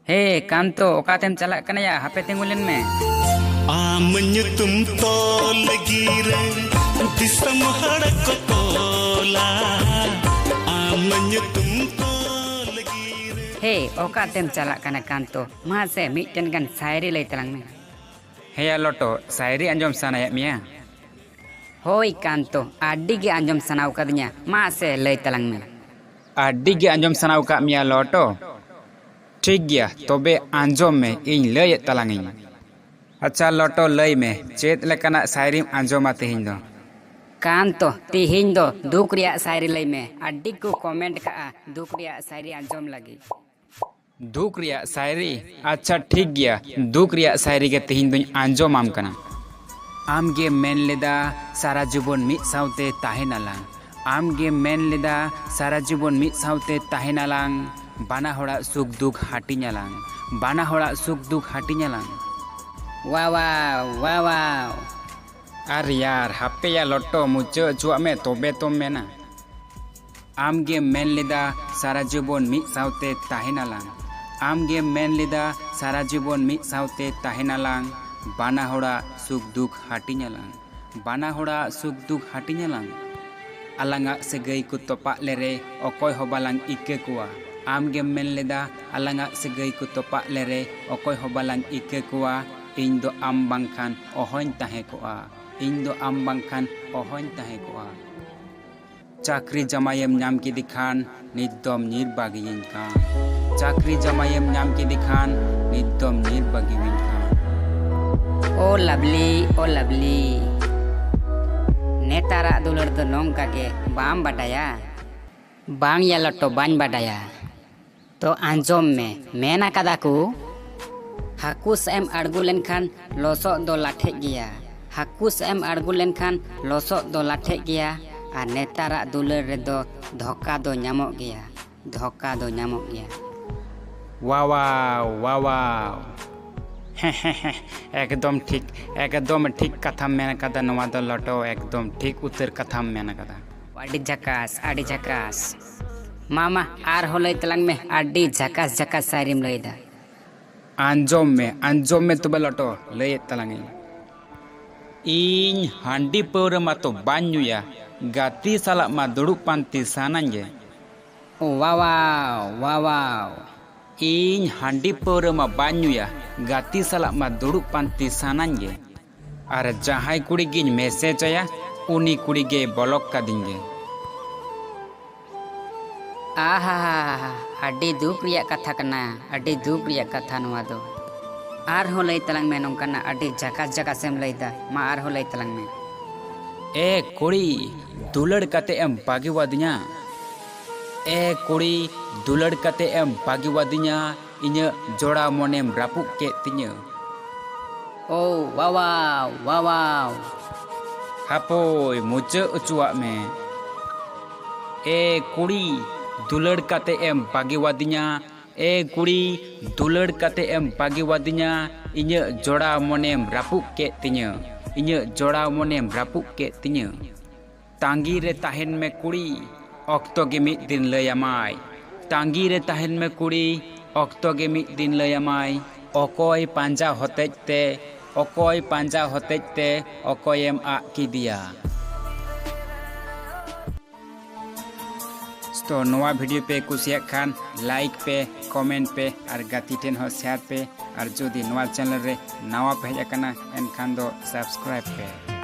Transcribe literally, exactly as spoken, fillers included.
ᱦᱮ ᱠᱟᱱᱛᱚ, ᱚᱠᱟᱛᱮᱢ ᱪᱟᱞᱟᱜ ᱠᱟᱱᱟᱭᱟ? ᱦᱟᱯᱮ ᱛᱤᱸᱜᱩ ᱞᱮᱱ ᱢᱮ᱾ ᱟᱢ ᱧᱩᱛᱩᱢ ᱛᱚᱞ ᱜᱤᱨᱟᱹ ᱫᱤᱥᱚᱢ ᱦᱚᱲ ᱠᱚ ᱛᱚᱞᱟ᱾ ᱟᱢ ᱧᱩᱛᱩᱢ ᱛᱚᱞ ᱜᱤᱨᱟᱹ᱾ ᱦᱮ, ᱚᱠᱟᱛᱮᱢ ᱪᱟᱞᱟᱜ ᱠᱟᱱᱟ ᱠᱟᱱᱛᱚ? ᱢᱟᱥᱮ ᱢᱤᱫᱴᱮᱱ ᱜᱟᱱ ᱥᱟᱭᱨᱤ ᱞᱟᱹᱭ ᱛᱟᱞᱟᱝ ᱢᱮ᱾ ᱦᱮᱭᱟ ᱞᱚᱴᱚ, ᱥᱟᱭᱨᱤ ᱟᱸᱡᱚᱢ ᱥᱟᱱᱟᱭᱮᱫ ᱢᱮᱭᱟ? ᱦᱳᱭ ᱠᱟᱱᱛᱚ, ᱟᱹᱰᱤ ᱜᱮ ᱟᱸᱡᱚᱢ ᱥᱟᱱᱟᱣ ᱠᱟᱫᱤᱧᱟ, ᱢᱟᱥᱮ ᱞᱟᱹᱭ ᱛᱟᱞᱟᱝ ᱢᱮ᱾ ᱟᱹᱰᱤ ᱜᱮ ᱟᱸᱡᱚᱢ ᱥᱟᱱᱟᱣ ᱟᱠᱟᱫ ᱢᱮᱭᱟ ᱞᱚᱴᱚ? ᱴᱷᱤᱠ ᱜᱮᱭᱟ, ᱛᱚᱵᱮ ᱟᱸᱡᱚᱢ ᱢᱮ, ᱤᱧ ᱞᱟᱹᱭᱮᱫ ᱛᱟᱞᱟᱝ ᱤᱧ᱾ ᱟᱪᱪᱷᱟ ᱞᱚᱴᱚ, ᱞᱟᱹᱭ ᱢᱮ, ᱪᱮᱫ ᱞᱮᱠᱟᱱᱟᱜ ᱥᱟᱭᱨᱤᱢ ᱟᱸᱡᱚᱢᱟ ᱛᱮᱦᱮᱧ ᱫᱚ? ᱠᱟᱱᱛᱚ, ᱛᱮᱦᱮᱧ ᱫᱚ ᱫᱩᱠ ᱨᱮᱭᱟᱜ ᱥᱟᱭᱨᱤ ᱞᱟᱹᱭ ᱢᱮ, ᱟᱹᱰᱤ ᱠᱚ ᱠᱚᱢᱮᱱᱴ ᱠᱟᱜᱼᱟ ᱫᱩᱠ ᱨᱮᱭᱟᱜ ᱥᱟᱭᱨᱤ ᱟᱸᱡᱚᱢ ᱞᱟᱹᱜᱤᱫ᱾ ᱫᱩᱠ ᱨᱮᱭᱟᱜ ᱥᱟᱭᱨᱤ? ᱟᱪᱪᱷᱟ ᱴᱷᱤᱠ ᱜᱮᱭᱟ, ᱫᱩᱠ ᱨᱮᱭᱟᱜ ᱥᱟᱭᱨᱤ ᱜᱮ ᱛᱮᱦᱮᱧ ᱫᱚᱧ ᱟᱸᱡᱚᱢᱟᱢ ᱠᱟᱱᱟ᱾ ᱟᱢ ᱜᱮᱢ ᱢᱮᱱ ᱞᱮᱫᱟ ᱥᱟᱨᱟ ᱡᱤᱵᱚᱱ ᱢᱤᱫ ᱥᱟᱶᱛᱮ ᱛᱟᱦᱮᱱᱟᱞᱟᱝ᱾ ᱟᱢ ᱜᱮᱢ ᱢᱮᱱ ᱞᱮᱫᱟ ᱥᱟᱨᱟ ᱡᱤᱵᱚᱱ ᱢᱤᱫ ᱥᱟᱶᱛᱮ ᱛᱟᱦᱮᱱᱟᱞᱟᱝ᱾ ᱵᱟᱱᱟ ᱦᱚᱲᱟᱜ ᱥᱩᱠ ᱫᱩᱠ ᱦᱟᱹᱴᱤᱧᱟᱞᱟᱝ᱾ ᱵᱟᱱᱟ ᱦᱚᱲᱟᱜ ᱥᱩᱠ ᱫᱩᱠ ᱦᱟᱹᱴᱤᱧᱟᱞᱟᱝ᱾ ᱣᱟᱣᱟᱣ, ᱣᱟᱣᱟᱣ᱾ ᱟᱨ ᱭᱟᱨ, ᱦᱟᱯᱮᱭᱟ ᱞᱚᱴᱚ, ᱢᱩᱪᱟᱹᱫ ᱦᱚᱪᱚᱣᱟᱜ ᱢᱮ, ᱛᱚᱵᱮ ᱛᱚᱢ ᱢᱮᱱᱟ᱾ ᱟᱢ ᱜᱮᱢ ᱢᱮᱱ ᱞᱮᱫᱟ ᱥᱟᱨᱟ ᱡᱤᱵᱚᱱ ᱢᱤᱫ ᱥᱟᱶᱛᱮ ᱛᱟᱦᱮᱱᱟᱞᱟᱝ᱾ ᱟᱢ ᱜᱮᱢ ᱢᱮᱱ ᱞᱮᱫᱟ ᱥᱟᱨᱟ ᱡᱤᱵᱚᱱ ᱢᱤᱫ ᱥᱟᱶᱛᱮ ᱛᱟᱦᱮᱱᱟᱞᱟᱝ᱾ ᱵᱟᱱᱟ ᱦᱚᱲᱟᱜ ᱥᱩᱠ ᱫᱩᱠ ᱦᱟᱹᱴᱤᱧᱟᱞᱟᱝ᱾ ᱵᱟᱱᱟ ᱦᱚᱲᱟᱜ ᱥᱩᱠ ᱫᱩᱠ ᱦᱟᱹᱴᱤᱧᱟᱞᱟᱝ᱾ ᱟᱞᱟᱝᱟᱜ ᱥᱟᱹᱜᱟᱹᱭ ᱠᱚ ᱛᱚᱯᱟᱜ ᱞᱮᱨᱮ ᱚᱠᱚᱭ ᱦᱚᱸ ᱵᱟᱞᱟᱝ ᱤᱠᱟᱹ ᱠᱚᱣᱟ᱾ ᱟᱢ ᱜᱮᱢ ᱢᱮᱱ ᱞᱮᱫᱟ ᱟᱞᱟᱝᱟᱜ ᱥᱟᱹᱜᱟᱹᱭ ᱠᱚ ᱛᱚᱯᱟᱜ ᱞᱮᱨᱮ ᱚᱠᱚᱭ ᱦᱚᱸ ᱵᱟᱞᱟᱝ ᱤᱠᱟᱹ ᱠᱚᱣᱟ᱾ ᱤᱧ ᱫᱚ ᱟᱢ ᱵᱟᱝᱠᱷᱟᱱ ᱚᱦᱚᱧ ᱛᱟᱦᱮᱸ ᱠᱚᱜᱼᱟ᱾ ᱤᱧ ᱫᱚ ᱟᱢ ᱵᱟᱝᱠᱷᱟᱱ ᱚᱦᱚᱧ ᱛᱟᱦᱮᱸ ᱠᱚᱜᱼᱟ᱾ ᱪᱟᱹᱠᱨᱤ ᱡᱟᱢᱟᱭᱮᱢ ᱧᱟᱢ ᱠᱮᱫᱮ ᱠᱷᱟᱱ ᱱᱤᱛ ᱫᱚᱢ ᱧᱤᱨ ᱵᱟᱹᱜᱤᱭᱟᱹᱧ ᱠᱟᱱ᱾ ᱪᱟᱹᱠᱨᱤ ᱡᱟᱢᱟᱭᱮᱢ ᱧᱟᱢ ᱠᱮᱫᱮ ᱠᱷᱟᱱ ᱱᱤᱛ ᱫᱚᱢ ᱧᱤᱨ ᱵᱟᱹᱜᱤᱭᱟᱹᱧ ᱠᱟᱱ᱾ ᱳ ᱞᱟᱵᱽᱞᱤ, ᱳ ᱞᱟᱵᱽᱞᱤ, ᱱᱮᱛᱟᱨᱟᱜ ᱫᱩᱞᱟᱹᱲ ᱫᱚ ᱱᱚᱝᱠᱟ ᱜᱮ, ᱵᱟᱢ ᱵᱟᱰᱟᱭᱟ? ᱵᱟᱝ ᱭᱟ ᱞᱚᱴᱚ, ᱵᱟᱹᱧ ᱵᱟᱰᱟᱭᱟ᱾ ᱛᱚ ᱟᱸᱡᱚᱢ ᱢᱮ, ᱢᱮᱱ ᱟᱠᱟᱫᱟ ᱠᱚ, ᱦᱟᱹᱠᱩ ᱥᱟᱜ ᱮᱢ ᱟᱬᱜᱚ ᱞᱮᱱᱠᱷᱟᱱ ᱞᱚᱥᱚᱫ ᱫᱚ ᱞᱟᱴᱷᱮᱜ ᱜᱮᱭᱟ᱾ ᱦᱟᱹᱠᱩ ᱥᱟᱜ ᱮᱢ ᱟᱬᱜᱚ ᱞᱮᱱᱠᱷᱟᱱ ᱞᱚᱥᱚᱫ ᱫᱚ ᱞᱟᱴᱷᱮᱜ ᱜᱮᱭᱟ᱾ ᱟᱨ ᱱᱮᱛᱟᱨᱟᱜ ᱫᱩᱞᱟᱹᱲ ᱨᱮᱫᱚ ᱫᱷᱳᱠᱟ ᱫᱚ ᱧᱟᱢᱚᱜ ᱜᱮᱭᱟ᱾ ᱫᱷᱳᱠᱟ ᱫᱚ ᱧᱟᱢᱚᱜ ᱜᱮᱭᱟ᱾ ᱣᱟᱣᱟᱣ, ᱣᱟᱣᱟᱣ᱾ ᱮᱠᱫᱚᱢ ᱴᱷᱤᱠ, ᱮᱠᱫᱚᱢ ᱴᱷᱤᱠ ᱠᱟᱛᱷᱟᱢ ᱢᱮᱱ ᱟᱠᱟᱫᱟ ᱱᱚᱣᱟ ᱫᱚ ᱞᱚᱴᱚ, ᱮᱠᱫᱚᱢ ᱴᱷᱤᱠ ᱩᱛᱟᱹᱨ ᱠᱟᱛᱷᱟᱢ ᱢᱮᱱ ᱟᱠᱟᱫᱟ᱾ ᱟᱹᱰᱤ ᱡᱷᱟᱠᱟᱥ, ᱟᱹᱰᱤ ᱡᱷᱟᱠᱟᱥ᱾ ᱢᱟ, ᱢᱟ, ᱟᱨᱦᱚᱸ ᱞᱟᱹᱭ ᱛᱟᱞᱟᱝ ᱢᱮ, ᱟᱹᱰᱤ ᱡᱷᱟᱠᱟᱥ, ᱡᱷᱟᱠᱟᱥ ᱥᱟᱭᱨᱤᱢ ᱞᱟᱹᱭᱫᱟ᱾ ᱟᱸᱡᱚᱢ ᱢᱮ, ᱟᱸᱡᱚᱢ ᱢᱮ ᱛᱚᱵᱮ ᱞᱚᱴᱚ, ᱞᱟᱹᱭᱮᱫ ᱛᱟᱞᱟᱝ ᱟᱹᱧ᱾ ᱤᱧ ᱦᱟᱺᱰᱤ ᱯᱟᱹᱣᱨᱟᱹ ᱢᱟᱛᱚ ᱵᱟᱹᱧ ᱧᱩᱭᱟ, ᱜᱟᱛᱮ ᱥᱟᱞᱟᱜ ᱢᱟ ᱫᱩᱲᱩᱵ ᱯᱟᱱᱛᱮ ᱥᱟᱱᱟᱧ ᱜᱮ᱾ ᱳ ᱣᱟᱣᱟᱣ, ᱣᱟᱣᱟᱣ᱾ ᱤᱧ ᱦᱟᱺᱰᱤ ᱯᱟᱹᱣᱨᱟᱹ ᱢᱟ ᱵᱟᱹᱧ ᱧᱩᱭᱟ, ᱜᱟᱛᱮ ᱥᱟᱞᱟᱜ ᱢᱟ ᱫᱩᱲᱩᱵ ᱯᱟᱱᱛᱮ ᱥᱟᱱᱟᱧ ᱜᱮ᱾ ᱟᱨ ᱡᱟᱦᱟᱸᱭ ᱠᱩᱲᱤ ᱜᱤᱧ ᱢᱮᱥᱮᱡᱽ ᱟᱭᱟ, ᱩᱱᱤ ᱠᱩᱲᱤ ᱜᱮᱭ ᱵᱚᱞᱚᱠ ᱠᱟᱫᱤᱧ ᱜᱮ᱾ ᱟᱦᱟᱦᱟᱦᱟ, ᱟᱹᱰᱤ ᱫᱩᱠ ᱨᱮᱭᱟᱜ ᱠᱟᱛᱷᱟ ᱠᱟᱱᱟ, ᱟᱹᱰᱤ ᱫᱩᱠ ᱨᱮᱭᱟᱜ ᱠᱟᱛᱷᱟ ᱱᱚᱣᱟ ᱫᱚ᱾ ᱟᱨᱦᱚᱸ ᱞᱟᱹᱭ ᱛᱟᱞᱟᱝ ᱢᱮ, ᱱᱚᱝᱠᱟᱱᱟᱜ ᱟᱹᱰᱤ ᱡᱟᱠᱟᱥ ᱡᱟᱠᱟᱥ ᱮᱢ ᱞᱟᱹᱭᱫᱟ, ᱢᱟ ᱟᱨᱦᱚᱸ ᱞᱟᱹᱭ ᱛᱟᱞᱟᱝ ᱢᱮ᱾ ᱮ ᱠᱩᱲᱤ, ᱫᱩᱞᱟᱹᱲ ᱠᱟᱛᱮ ᱮᱢ ᱵᱟᱹᱜᱤᱣᱟᱫᱤᱧᱟ᱾ ᱮ ᱠᱩᱲᱤ, ᱫᱩᱞᱟᱹᱲ ᱠᱟᱛᱮ ᱮᱢ ᱵᱟᱹᱜᱤᱣᱟᱫᱤᱧᱟ, ᱤᱧᱟᱹᱜ ᱡᱚᱲᱟᱣ ᱢᱚᱱᱮᱢ ᱨᱟᱹᱯᱩᱫ ᱠᱮᱫ ᱛᱤᱧᱟᱹ᱾ ᱳ ᱣᱟᱣᱟᱣ, ᱣᱟᱣᱟᱣ᱾ ᱦᱟᱯᱳᱭ, ᱢᱩᱪᱟᱹᱫ ᱚᱪᱚᱣᱟᱜ ᱢᱮ᱾ ᱮ ᱠᱩᱲᱤ, ᱫᱩᱞᱟᱹᱲ ᱠᱟᱛᱮ ᱮᱢ ᱵᱟᱹᱜᱤᱣᱟᱫᱤᱧᱟ᱾ ᱮ ᱠᱩᱲᱤ, ᱫᱩᱞᱟᱹᱲ ᱠᱟᱛᱮ ᱮᱢ ᱵᱟᱹᱜᱤᱣᱟᱫᱤᱧᱟ᱾ ᱤᱧᱟᱹᱜ ᱡᱚᱲᱟᱣ ᱢᱚᱱᱮᱢ ᱨᱟᱹᱯᱩᱫ ᱠᱮᱫ ᱛᱤᱧᱟᱹ᱾ ᱤᱧᱟᱹᱜ ᱡᱚᱲᱟᱣ ᱢᱚᱱᱮᱢ ᱨᱟᱹᱯᱩᱫ ᱠᱮᱫ ᱛᱤᱧᱟᱹ᱾ ᱛᱟᱺᱜᱤ ᱨᱮ ᱛᱟᱦᱮᱱ ᱢᱮ ᱠᱩᱲᱤ, ᱚᱠᱛᱚ ᱜᱮ ᱢᱤᱫ ᱫᱤᱱ ᱞᱟᱹᱭ ᱟᱢᱟᱭ᱾ ᱛᱟᱺᱜᱤ ᱨᱮ ᱛᱟᱦᱮᱱ ᱢᱮ ᱠᱩᱲᱤ, ᱚᱠᱛᱚ ᱜᱮ ᱢᱤᱫ ᱫᱤᱱ ᱞᱟᱹᱭ ᱟᱢᱟᱭ᱾ ᱚᱠᱚᱭ ᱯᱟᱸᱡᱟ ᱦᱚᱛᱮᱡ ᱛᱮ, ᱚᱠᱚᱭ ᱯᱟᱸᱡᱟ ᱦᱚᱛᱮᱡ ᱛᱮ ᱚᱠᱚᱭᱮᱢ ᱟᱫ ᱠᱮᱫᱮᱭᱟ? ᱛᱚ ᱱᱚᱣᱟ ᱵᱷᱤᱰᱤᱭᱳ ᱯᱮ ᱠᱩᱥᱤᱭᱟᱜ ᱠᱷᱟᱱ ᱞᱟᱭᱤᱠ ᱯᱮ, ᱠᱚᱢᱮᱱᱴ ᱯᱮ ᱟᱨ ᱜᱟᱛᱮ ᱴᱷᱮᱱ ᱦᱚᱸ ᱥᱮᱭᱟᱨ ᱯᱮ᱾ ᱟᱨ ᱡᱩᱫᱤ ᱱᱚᱣᱟ ᱪᱮᱱᱮᱞ ᱨᱮ ᱱᱟᱣᱟ ᱯᱮ ᱦᱮᱡ ᱟᱠᱟᱱᱟ ᱮᱱᱠᱷᱟᱱ ᱫᱚ ᱥᱟᱵᱥᱠᱨᱟᱭᱤᱵ ᱯᱮ᱾